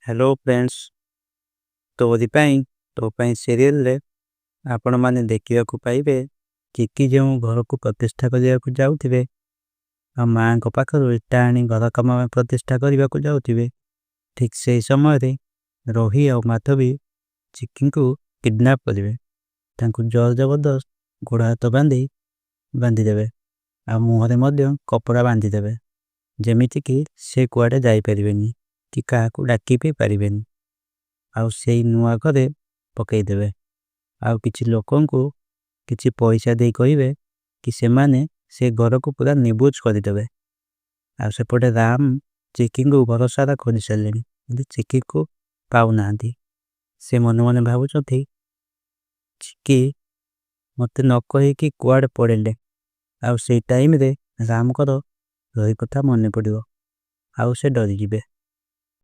Hello friends, ତୋରି ପାଇଁ ତୋ ପାଇଁ ସିରିଏଲ ରେ ଆପଣ ମାନେ ଦେଖିବାକୁ ପାଇବେ, ଚିକି ଯେଉଁ ଘରକୁ ପ୍ରତିଷ୍ଠା କରିବାକୁ ଯାଉଥିବେ ଆଉ ମାଆଙ୍କ ପାଖରୁ ଇଟା ଆଣି ଘର କାମ ପ୍ରତିଷ୍ଠା କରିବାକୁ ଯାଉଥିବେ, ଠିକ୍ ସେହି ସମୟରେ ରୋହି ଆଉ ମାଧବୀ ଚିକିଙ୍କୁ କିଡନାପ କରିବେ। ତାଙ୍କୁ ଜୋର ଜବରଦସ୍ତ ଗୋଡ଼ ହାତ ବାନ୍ଧି ବାନ୍ଧିଦେବେ ଆଉ ମୁହଁରେ ମଧ୍ୟ କପଡ଼ା ବାନ୍ଧିଦେବେ, ଯେମିତିକି ସେ କୁଆଡ଼େ ଯାଇପାରିବେନି କି କାହାକୁ ଡାକି ବି ପାରିବେନି। ଆଉ ସେଇ ନୂଆ ଘରେ ପକେଇଦେବେ ଆଉ କିଛି ଲୋକଙ୍କୁ କିଛି ପଇସା ଦେଇ କହିବେ କି ସେମାନେ ସେ ଘରକୁ ପୁରା ନିବୁଜ କରିଦେବେ। ଆଉ ସେପଟେ ରାମ ଚିକିଙ୍କୁ ଘର ସାରା ଖୋଜି ସାରିଲେଣି, କିନ୍ତୁ ଚିକିକୁ ପାଉନାହାନ୍ତି। ସେ ମନେ ମନେ ଭାବୁଛନ୍ତି ଚିକି ମତେ ନ କହିକି କୁଆଡ଼େ ପଳେଇଲେ। ଆଉ ସେଇ ଟାଇମରେ ରାମଙ୍କର ରୋହି କଥା ମନେ ପଡ଼ିବ ଆଉ ସେ ଡରିଯିବେ।